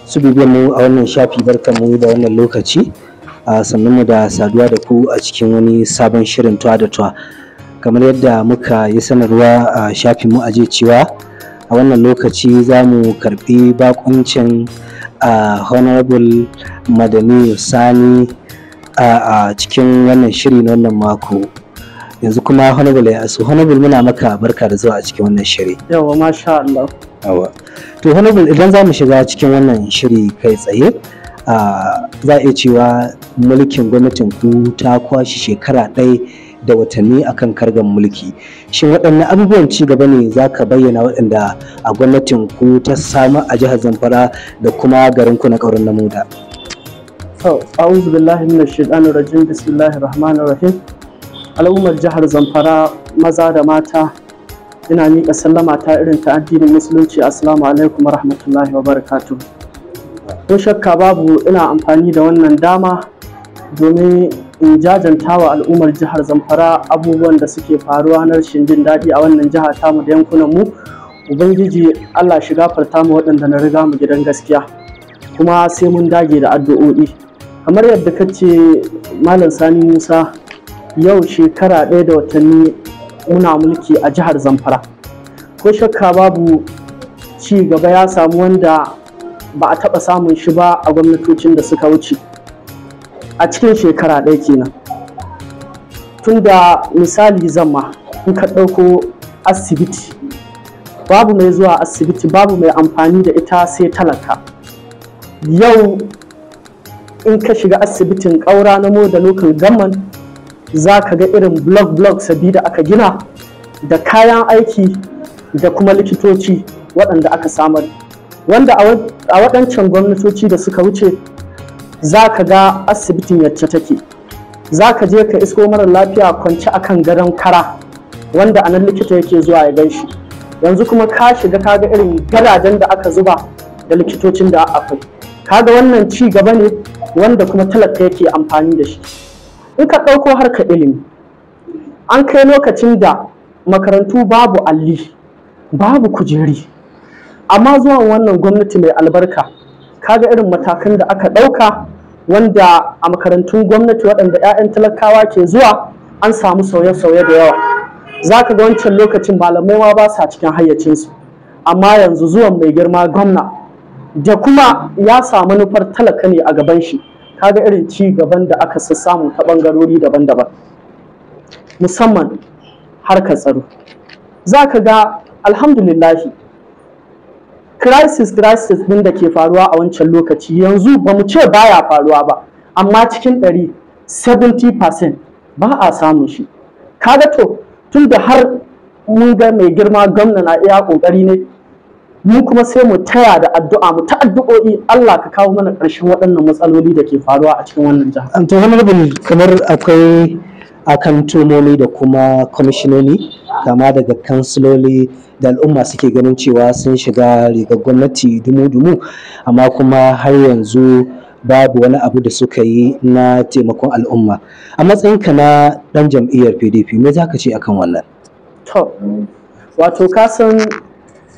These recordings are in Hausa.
Su bibiyar mu a wannan shafi, barkanmu da wannan lokaci, sannan mu da saduwa da ku a cikin wani sabon shirin Tuwa da Tuwa. Kamar yadda muka yi sanarwa a shafin mu a jiya cewa a wannan lokaci za mu karbi bakuncin Honorable Madani Sani a cikin wannan shiri na wannan mako. Yanzu kuma Honorable ya asu. Honorable, muna maka barka da zuwa a cikin wannan shiri. Yawa, masha Allah. Yawa. To Honorable, idan za mu shiga cikin wannan shiri kai tsaye, za a iya cewa mulkin gwamnatin ku ta kwashe shekara ɗaya da watanni akan kargan mulki. Shin waɗanne abubuwan ci gaba ne za ka bayyana waɗanda a gwamnatin ku ta samu a jihar Zamfara da kuma garin ku na Ƙauren Namoda? To, a'udhu billahi minash shaitanir rajim, bismillahir rahmanir rahim. Al'ummar jihar Zamfara, maza da mata, ina miƙa sallama ta irin ta addinin Musulunci: assalamu alaikum wa rahmatullahi wa barakatuh. Ko shakka babu, ina amfani da wannan dama domin in jajanta wa al'ummar jihar Zamfara abubuwan da suke faruwa na rashin jin daɗi a wannan jiha tamu da yankunan mu. Ubangiji Allah shi gafarta mu waɗanda na riga mu gidan gaskiya, kuma sai mun dage da addu'o'i. Kamar yadda ka ce, Malam Sani Musa, yau shekara ɗaya da watanni muna mulki a jihar Zamfara. Ko shakka babu, ci gaba ya samu wanda ba a taɓa samun shi ba a gwamnatocin da suka wuce a cikin shekara ɗaya kenan. Tunda misali zama in ka ɗauko asibiti, babu mai zuwa asibiti, babu mai amfani da ita sai talaka. Yau in ka shiga asibitin Ƙaura Namoda Local Government, za ka ga irin block-block sabida aka gina da kayan aiki da kuma likitoci waɗanda aka samar, wanda a waɗancan gwamnatoci da suka wuce za ka ga asibitin yacce take, za ka je ka isko mara lafiya kwance akan gadon kara wanda a nan likita yake zuwa ya gan shi. Yanzu kuma ka shiga ka ga irin gadajen da aka zuba da likitocin da akwai. Kaga wannan ci gaba ne wanda kuma talaka yake amfani da shi. In ka ɗauko harkar ilimi, an kai lokacin da makarantu babu alli, babu kujeri, amma zuwan wannan gwamnati mai albarka, kaga irin matakan da aka ɗauka wanda a makarantun gwamnati waɗanda 'ya'yan talakawa ke zuwa an samu sauye-sauye da yawa. Za ka ga wancan lokacin malamai ma ba sa cikin hayyacinsu, amma yanzu zuwan mai girma gwamna da kuma ya samu manufar talaka ne a gaban shi, kaga irin ci gaban da aka samu ta ɓangarori daban-daban, musamman harkar tsaro. Za ka ga alhamdulillahi, crisis crisis din da ke faruwa a wancan lokaci yanzu ba mu ce baya faruwa ba, amma cikin 100, 70% ba a samun shi. Kaga to, tun da har mun ga mai girma gwamna na iya kokari ne, mu kuma sai mu taya da addu'a, mu ta addu'o'i, Allah ka kawo mana ƙarshen waɗannan matsaloli da ke faruwa a cikin wannan jiha. To Honorable, kamar akwai akan tumomi da kuma kwamishinoni, kama daga kansiloli, da al'umma suke ganin cewa sun shiga rigar gwamnati dumu-dumu, amma kuma har yanzu babu wani abu da suka yi na taimakon al'umma. A matsayinka na ɗan jam'iyyar PDP, me za ka ce akan wannan? To, wato ka san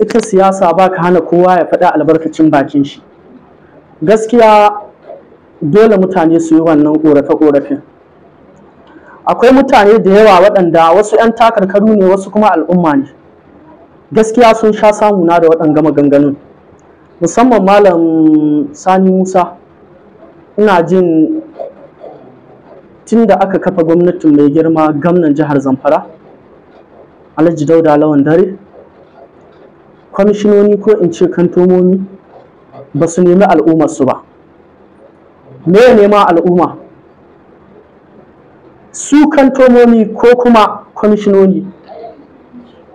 ita siyasa ba ka hana kowa ya faɗi albarkacin bakin shi. Gaskiya dole mutane su yi wannan ƙorafe-ƙorafen. Akwai mutane da yawa waɗanda wasu 'yan takarkaru ne, wasu kuma al'umma ne. Gaskiya sun sha samuna da waɗanga maganganun, musamman Malam Sani Musa. Ina jin tun da aka kafa gwamnatin mai girma gwamnan jihar Zamfara, Alhaji Dauda Lawan Dare, kwamishinoni ko in ce kantomomi ba su nemi al'ummarsu ba. Me ya nema al'umma? Su kantomomi ko kuma kwamishinoni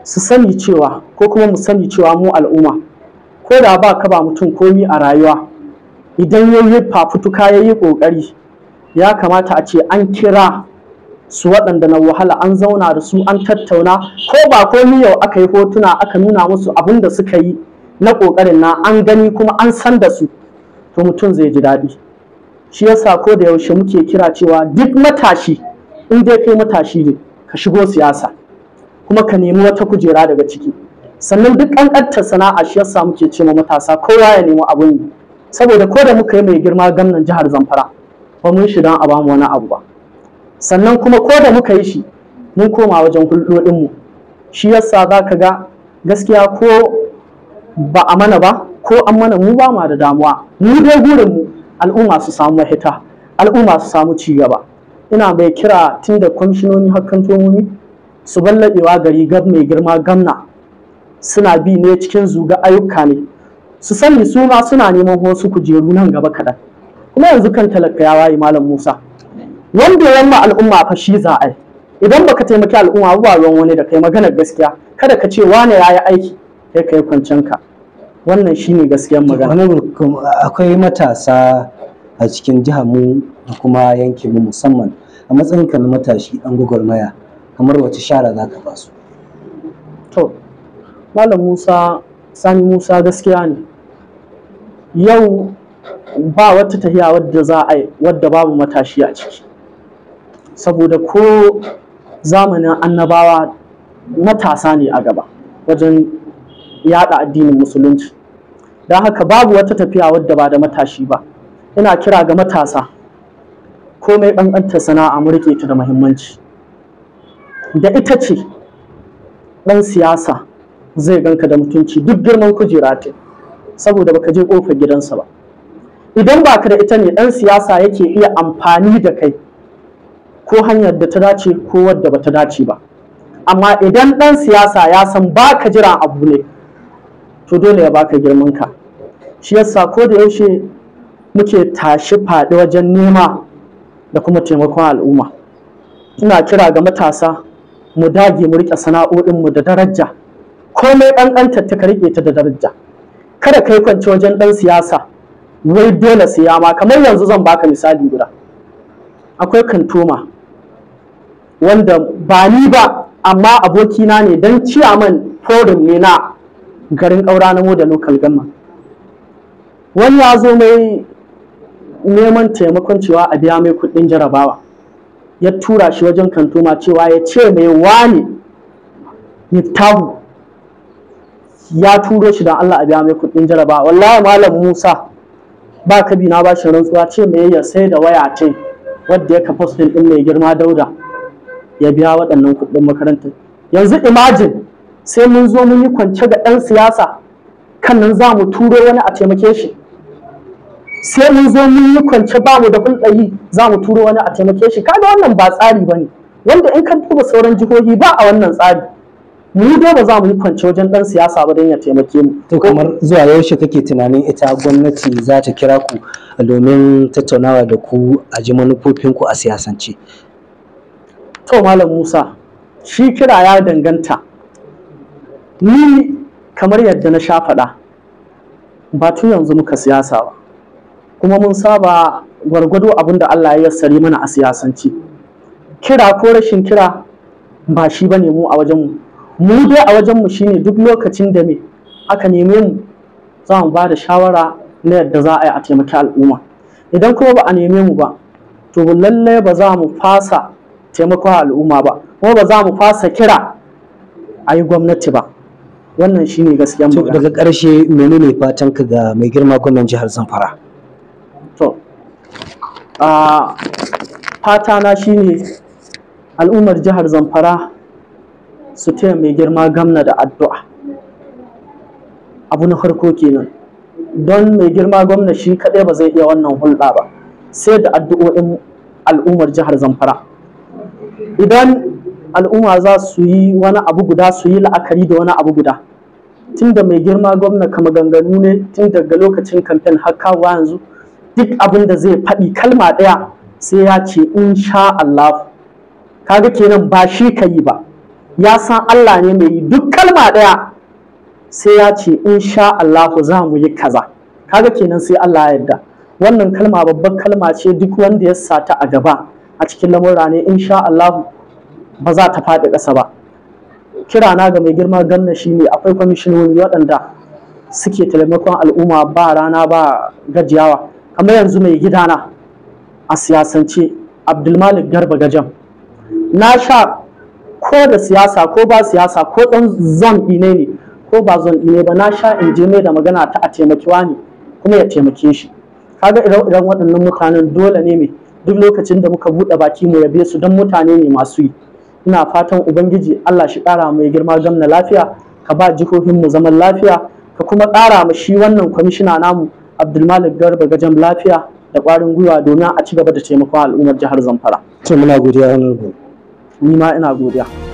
su sani cewa, ko kuma mu sani cewa mu al'umma, ko da ba ka ba mutum komi a rayuwa, idan ya yi fafutuka, ya yi ƙoƙari, ya kamata a ce an kira su waɗanda na wahala, an zauna da su, an tattauna. Ko ba komi, yau aka yi hotuna aka nuna musu abin da suka yi na ƙoƙarin na an gani kuma an san da su, to mutum zai ji daɗi. Shi yasa ko da yaushe muke kira cewa duk matashi, in dai kai matashi ne, ka shigo siyasa kuma ka nemi wata kujera daga ciki. Sannan duk ƙanƙantar sana'a, shi yasa muke ce ma matasa kowa ya nemi abun yi. Saboda ko da muka yi mai girma gwamnan jihar Zamfara ba mun shi don a bamu wani abu ba. Sannan kuma ko da muka yi shi mun koma wajen hulɗoɗinmu. Shi yasa za ka ga gaskiya ko ba a mana ba ko an mana, mu ba ma da damuwa. Mu dai gurinmu al'umma su samu mahita, al'umma su samu ci gaba. Ina mai kira tun da kwamishinoni har kantomomi su ballaɓewa gari gab mai girma gamna suna bi ne cikin zuga ayyuka ne, su sani su ma suna neman wasu kujeru nan gaba kaɗan. Kuma yanzu kan talaka ya waye, Malam Musa, wanda ya ma al'umma fa shi za a yi. Idan baka taimaki al'umma ba, ruwan wani da kai. Maganar gaskiya, kada ka ce wane ya yi aiki kai kai kwancen ka. Wannan shine gaskiyar magana. Akwai matasa a cikin jihar mu da kuma yankin mu, musamman a matsayin ka na matashi dan gwagwarmaya, kamar wace shara za ka ba su? To, Malam Musa Sani Musa, gaskiya ne, yau ba wata tahiya wadda za a yi wadda babu matashi a ciki, saboda ko zamanin annabawa matasa ne a gaba wajen yada addinin Musulunci. Don haka babu wata tafiya wadda ba da matashi ba. Ina kira ga matasa, komai ƙanƙantar sana'a mu rike ta da muhimmanci. Da ita ce ɗan siyasa zai ganka da mutunci duk girman kujera ta, saboda baka je ƙofar gidansa ba. Idan baka da ita ne ɗan siyasa yake iya amfani da kai ko hanyar da ta dace ko wadda bata dace ba. Amma idan ɗan siyasa ya san baka jiran abu ne, to dole ya baka girman ka. Shi yasa ko da yaushe muke tashi faɗi wajen nema da kuma taimakon al'umma. Ina kira ga matasa, mu dage mu riƙe sana'o'inmu da daraja. Komai ƙanƙantar ta, ka riƙe ta da daraja. Kada kai kwance wajen ɗan siyasa wai dole siya ma. Kamar yanzu zan baka misali guda. Akwai kantoma wanda ba ni ba, amma abokina ne, don ciyaman forum ne na garin Ƙaura na da local government. Wani ya zo mai neman taimakon cewa a biya mai kuɗin jarabawa, ya tura shi wajen kantoma cewa ya ce mai wane Miftahu ya turo shi don Allah a biya mai kuɗin jarabawa. Wallahi Malam Musa, ba ka bi na ba shi rantsuwa, ce mai ya sai da waya ce wadda ya kafa ɗin mai girma Dauda ya biya waɗannan kuɗin makarantar. Yanzu imagine, sai mun zo mun yi kwance ga ɗan siyasa kan nan za mu turo wani a taimake shi? Sai mun zo mun yi kwance ba mu da hulɗayi za mu turo wani a taimake shi? Kaga wannan ba tsari ba ne, wanda in ka duba sauran jihohi ba a wannan tsari. Mu dai ba za mu yi kwance wajen ɗan siyasa ba don ya taimake mu. To, kamar zuwa yaushe kake tunanin ita gwamnati za ta kira ku domin tattaunawa da ku a ji manufofinku a siyasance? To, Malam Musa, shi kira ya danganta. Ni kamar yadda na sha faɗa, ba tun yanzu muka siyasa ba, kuma mun saba gwargwado abin da Allah ya yassare mana a siyasance. Kira ko rashin kira ba shi bane mu a wajenmu. Mu dai a wajenmu shine duk lokacin da me aka neme mu, za mu ba da shawara na yadda za a yi a taimaki al'umma. Idan kuma ba a neme mu ba, to lallai ba za mu fasa taimakon al'umma ba, kuma ba za mu fasa kira a yi gwamnati ba. Wannan shine gaskiyar To, magana. daga ƙarshe, menene fatan ka ga mai girma gwamnan jihar Zamfara? To, a fata na shine al'ummar jihar Zamfara su taya mai girma gamna da addu'a. Abu na farko kenan. Don mai girma gwamna shi kaɗai ba zai iya wannan hulɗa ba, sai da addu'o'in al'ummar jihar Zamfara. Idan al'umma za su yi wani abu guda, su yi la'akari da wani abu guda. Tun da mai girma gwamna ka maganganu ne tun daga lokacin kamfen har kawo yanzu, duk abin da zai faɗi kalma ɗaya sai ya ce insha Allah. Kaga kenan ba shi ka yi ba, ya san Allah ne mai yi. Duk kalma ɗaya sai ya ce insha Allah za mu yi kaza. Kaga kenan sai Allah ya yarda. Wannan kalma babbar kalma ce. Duk wanda ya sata a gaba a cikin lamurra ne, insha Allah ba za ta faɗi ƙasa ba. Kirana ga mai girma gwamna shine akwai kwamishinoni waɗanda suke taimakon al'umma ba rana ba gajiyawa, kamar yanzu mai gidana a siyasance, Abdulmalik Garba Gajam. Na sha ko da siyasa ko ba siyasa, ko ɗan zone ɗine ne ko ba zone ɗine ba, na sha in je mai da magana ta a taimakiwa ne kuma ya taimake shi. Kaga ire-iren waɗannan mutanen dole ne mai duk lokacin da muka buɗe baki mu yabe su, don mutane ne masu yi. Ina fatan Ubangiji Allah shi ƙara mai girma gamna lafiya, ka ba jihohin mu zaman lafiya, ka kuma ƙara ma shi wannan kwamishina namu Abdulmalik Garba Gajam lafiya da ƙwarin gwiwa domin a ci gaba da taimakon al'ummar jihar Zamfara. To muna godiya, honorable. Ni ma ina godiya.